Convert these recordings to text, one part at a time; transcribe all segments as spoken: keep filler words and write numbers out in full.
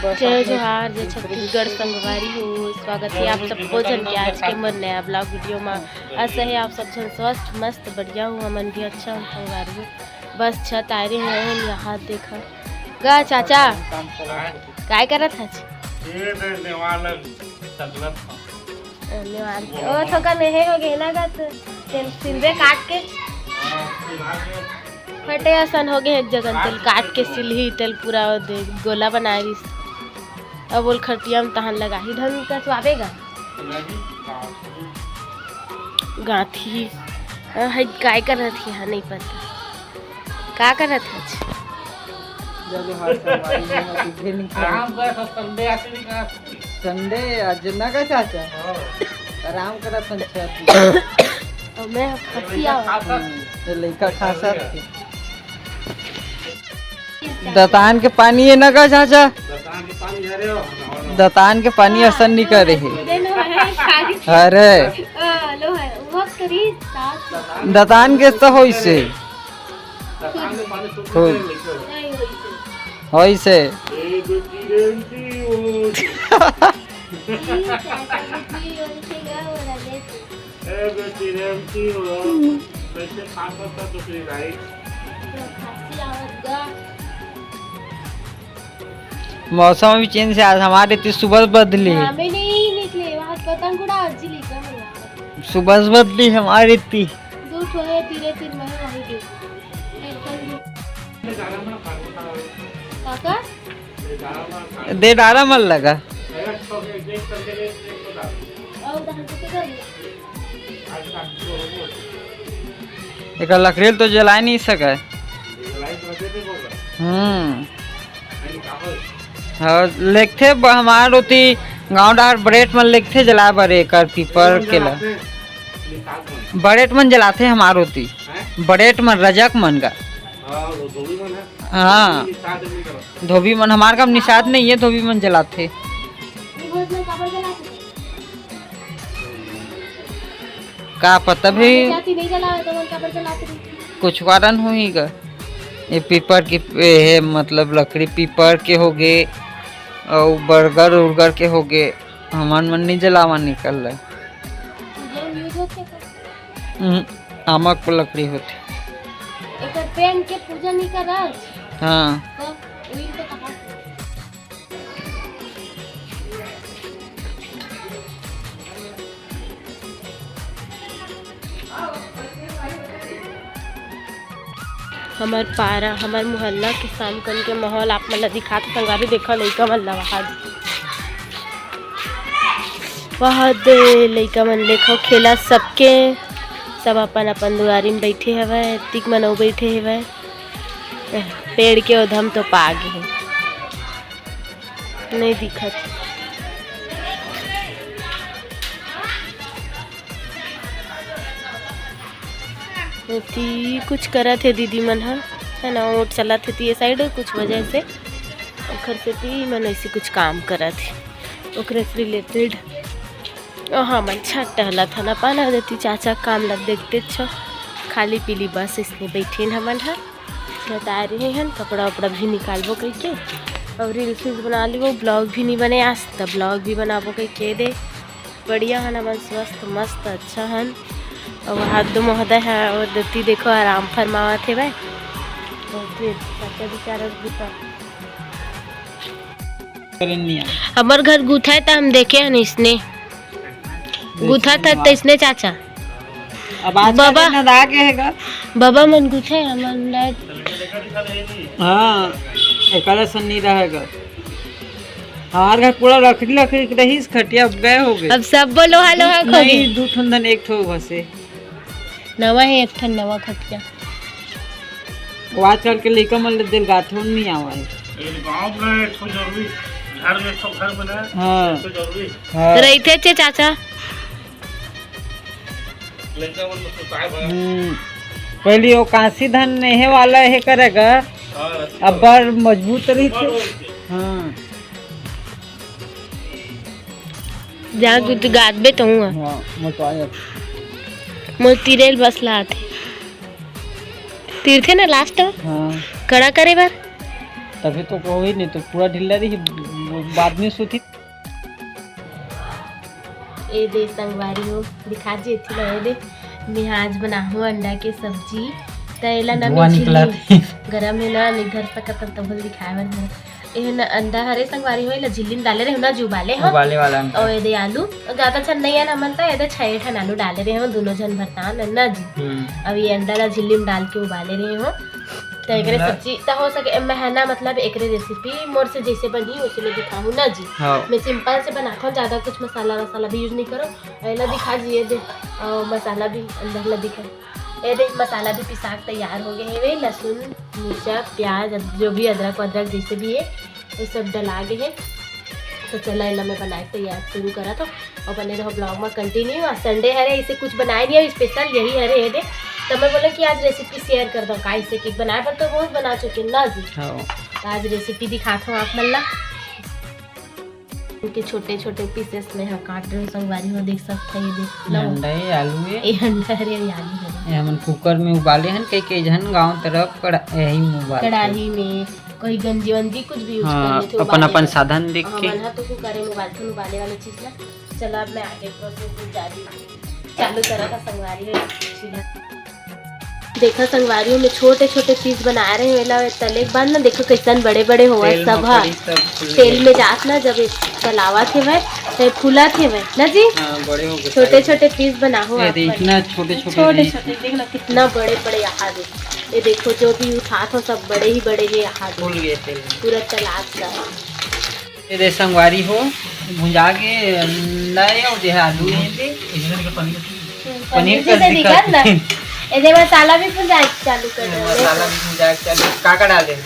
जय जोहार, जय छत्तीसगढ़ संगवारी हो। स्वागत हे आप सबो झन के आज के मोर नया vlog video मा। आशा हे आप सब झन स्वस्थ, मस्त, बढ़िया हो। हमन भी अच्छा हन संगवारी हो। बस छत आए रहे हैं, यहाँ देखा गा चाचा, काय करत हच? ये दे नेवाला सगलत। धन्यवाद। ओ थोका मेहे हो गे ना गा, तो तेल सिलबे काट के। फटे असन हो गे एक जगह, तेल काट के सिलही, तेल पूरा ओ दे गोला बनाए रहिस। अब ओल खटिया में तहन लगाही, धन कसवाबे गा। गांथी। अ, है काय करत हे, हाँ, नहीं पता। का करत हच? जय जोहार संगवारी हो, मैं तुझे नहीं आराम कर, सब Sunday आते नहीं कहा। Sunday आज ना का चाचा? हाँ। आराम करत हन छत। और मैं खसी आवा। हम्म, ये लइका खांसत हे। दतान के पानी हे ना का चाचा? दतान के पानी हे रे। दतान के पानी असन नहीं करे हे। अरे। दतान के तो होइसे। होइसे। ए बेटी रे, की हो? कैसे खांसत हे तू, राइट? मौसम भी change हे आज, हमारे तो सुबह बदली हे। हाँ, मैं नहीं निकले, वहाँ पतंग उड़ा और जिली का मंगा। सुबह बदली हमारे ती। दो ठो हे, तीरे तीन महीने वही दे। काका? दे डारा मन लगा। एक लकड़ी तो जला नहीं सके। हम्म। और लेगथे ब-, हमार ओती गांव डार बरेट मन लेगथे जला बर एकर पीपर के ला। बरेट मन जलाथे हमार ओती। बरेट मन, रजक मन का। हाँ। धोबी मन हमार काम निषाद नहीं हे, धोबी मन जलाथे। का पता भी। कुछ कारण होही गा। ये पीपर के, ये हे, मतलब, लकड़ी पीपर के होगे, अउ बरगद उरगद के होगे, हमन मन नहीं जलावन निकल रहे। आमा के लकड़ी होथे। एकर पेन के पूजा नहीं करस। हाँ। तो उही तो कहा। हमर पारा, हमर मोहल्ला के शाम कन के माहौल आप मन ला दिखात संगवारी, देखा लइका मन ला वहाद। वहाद लइका मन देखो खेला सबके, सब अपन अपन दुआरी में बैठे हवय, एतिक मन अउ बैठे हवय। पेड़ के ओधम तो पागे हे, नहीं दिखत। एती कुछ करत हे दीदी मन ह, है ना, ओट चलत हे ती ये side कुछ वजह से, ओखर सेती मन ऐसे कुछ काम करत हे, ओकरे से related। ओ हमन छत टहलत हन, अपन देती चाचा काम ल देखते छ, खाली पीली बस इसने बैठेन हमन ह। बताए रहे हन, कपड़ा उपड़ा भी निकालबो कहिके, अउ reels उल्स बना लेबो, vlog भी नहीं बने आज, त vlog भी बनाबो कहिके दे। बढ़िया हन हमन, स्वस्थ मस्त अच्छा हन। अउ हाथ दो महोदय ह, अउ दती देखो आराम फरमावत हे भाई। ओके, चाचा बेचारा गुता। हमर घर गुथा हे त हम देखे हन इसने। गुथा था तइसने चाचा। अब आजकल बाबा। नंदा के हे गा। बाबा मन गुथे, हमन लायक। हाँ, एकरा सन नहीं रहेगा। हमार घर पूरा लकड़ी लकड़ी के रहीस, खटिया अब गए हो गए। अब सब लोहा लोहा खो गए। नहीं, दू ठन धन एक ठो बसे। नवा हे एक ठन नवा खटिया। वो आजकल के लइका मन ले दिल गाथो नहीं आवा हे। ये गाँव में एक ठो जरूरी, घर में एक ठो घर बना, हाँ। एक ठो जरूरी। हाँ। तो रहिथे चे चाचा। लइका मन तो सुताए भर। हम्म। पहली वो कांसी धन नेहे वाला हे करेगा। हाँ, अब बड़ मजबूत रही थे। हाँ। जा गुद गादबे तो हुआ। हाँ, मोटवाया। मोर तिरेल बस लात हे। तीरथे ना last में? हाँ। कड़ा करे बर? तभी तो कोई नहीं, तो पूरा ढीला रही। बाद में सुती। ए दे संगवारी हो, दिखा जी एथी ला, ए दे, मैं आज बनाहूँ अंडा के सब्जी। त एला ना धुआं मैं निकलत झिल्ली, गरम है ना, नहीं धर सकत, तब तभल दिखाए बर हे। ए ना अंडा हरे संगवारी हो, एला झिल्ली में डाले रहे ना, जो उबाले हो। उबाले वाला अंडा। और ए दे आलू, ज्यादा छन नहीं है ना मन, त ए दे छह ठन आलू डाले रहे हो, दोनों झन भरतान ना जी। हम्म। अब ये अंडा ला झिल्ली में डाल के उबाले रहे हो। त एकरे ला- सब्जी त हो सके, मैं है ना, मतलब, एकरे रेसिपी मोर से जैसे बनही, वैसे मैं दिखाहूँ ना जी। हाँ। मैं सिंपल से बनाथों, ज्यादा कुछ मसाला वसाला भी यूज नहीं करो। एला दिखा जी, ए दे, अ, मसाला भी अंदर ला दिखा। ए दे, मसाला भी पिसा के तैयार हो गए हवे। लहसुन, मिर्चा, प्याज, अद-, जो भी अदरक वदरक जैसे भी है, वो सब डला गए हैं। तो चला, एला मैं बनाए तैयार शुरू करा था। और बने रहो vlog में continue। आज Sunday हरे, इसे कुछ बनाए नहीं है special, यही हरे है दे। तो मैं बोला कि आज रेसिपी शेयर कर दो, का इसे केक बनाए पर तो बहुत बना चुके ना जी। हाँ। तो आज रेसिपी दिखाता हूँ आप मन ला। इनके छोटे छोटे पीसेस में हम काट रहे हो संगवारी हो, देख सकते हैं, ये देख लो। अंडा है, आलू है। ये अंडा हरे, ये आलू हरे। ये हमन कुकर में उबाले हन, कई कई झन गांव तरफ कड़ा-, यही में उबालथे। कड़ाही में, कोई गंजी वंजी कुछ भी use हाँ, कर लेथे, अपन उबाले अपन बर। साधन देख के। हमन ह तो कुकर में उबालथन, उबाले वाला चीज ला। चला, अब मैं आगे प्रोसेस में जा रही हूँ। चालू करा था संगवारी हो, सीधा। देखा संगवारी हो, मैं छोटे छोटे पीस बना रहे हूँ। एला तले के बाद ना, देखो कैसन बड़े बड़े होवत तेल सब में ह। पड़ी, सब खुल तेल गया। में जात ना, जब ये चलावत हेवय, तो ये फूलत हेवय ना जी। हाँ, बड़े हो गए छोटे सारे। छोटे पीस बनाहू ये आप देख, मन। इतना छोटे छोटे छोटे नहीं। छोटे, देख ना कितना बड़े बड़े यहाँ दे। ये देखो, जो भी उठात हो, सब बड़े ही बड़े हे यहाँ दे। फूल गए तेल में। पूरा चलात सा। ये दे संगवारी हो, भुंजा के अंडा है और ये आलू है दे। पनीर पनीर जैसे कैसे दिखत ना। दिखत? ये दे मसाला भी भुंजाए के चालू कर दे। मसाला भी भुंजाए के चालू। का का डाले?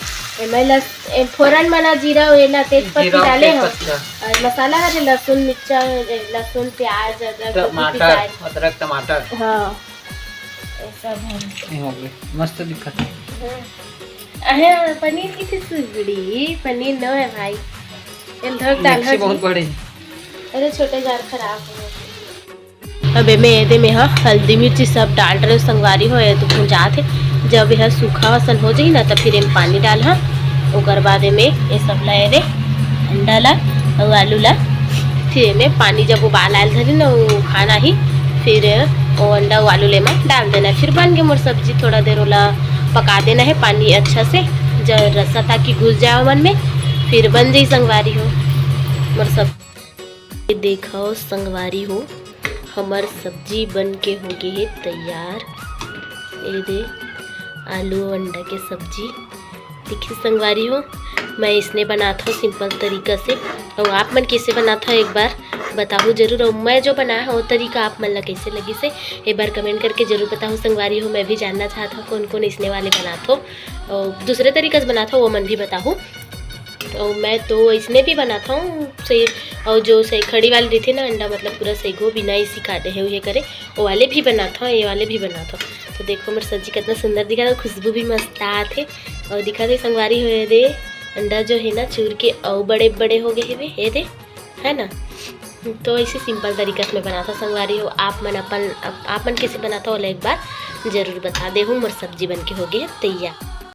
एमे लस-, ए, फोरन मना जीरा, ये ना तेज पत्ती जीरा और डाले तेज हो। पत्ता। और मसाला हरे लहसुन, मिर्चा, ए, लहसुन, प्याज, अदरक, गोभी टमाटर, पिसाए। अदरक, टमाटर। हाँ, ये सब है। ये हो गए, मस्त दिखत है। हाँ। अहे, पनीर की थी सुगड़ी, पनीर न है भाई। ये धर मिक्सी डाल बहुत जी। बड़े। अरे छोटे जार खराब हो। अब एमे एदे में ह हल्दी मिर्ची सब डाल रहे संगवारी हो, ये तो भुंजात हे। जब यह सूखा असन हो जाही ना, तब फिर एमे पानी डालहा। ओकर बाद एमे ये सब ला, एदे अंडा ला अउ आलू ला, फिर एमे पानी जब उबाल आयल धरी ना, वो खाना ही, फिर वो अंडा अउ आलू ले मा डाल देना। फिर बन के मोर सब्जी, थोड़ा देर ओला पका देना है पानी अच्छा से, जब रसा ताकि घुस जाए ओमन में, फिर बन जाई संगवारी हो मोर सब। ये देखो संगवारी हो, हमर सब्जी बन के हो गए हे तैयार। ये दे आलू अंडा के सब्जी। देखिए संगवारी हो, मैं इसने बनात हूँ सिंपल तरीका से, और आप मन कैसे बनात हो एक बार बताहू जरूर। और मैं जो बनाया हूँ वो तरीका आप मन ला कैसे लगिस हे, एक बार कमेंट करके जरूर बताहू संगवारी हो। मैं भी जानना चाहत हूँ कौन कौन इसने वाले बनात हो, और दूसरे तरीका से बनात हो वो मन भी बताहू। और मैं तो इसने भी बनात हूँ से, और जो से खड़ी वाली रहिथे ना अंडा, मतलब पूरा सेगो बिना इसी काटे हे उहे करे, वो वाले भी बनात हूँ, ये वाले भी बनात हूँ। तो देखो मोर सब्जी कितना सुंदर दिखत हे, खुशबू भी मस्त आत हे। और दिखत हे संगवारी हो, ये दे अंडा जो है ना चूर के अउ बड़े बड़े हो गए हेवे, ये दे, है ना। तो ऐसे सिंपल तरीका से मैं बनात हूँ संगवारी हो। आप मन अपन, आप, आप मन कैसे बनात हो, ओला एक बार जरूर बता देहू। मोर सब्जी बन के हो गए हे तैयार।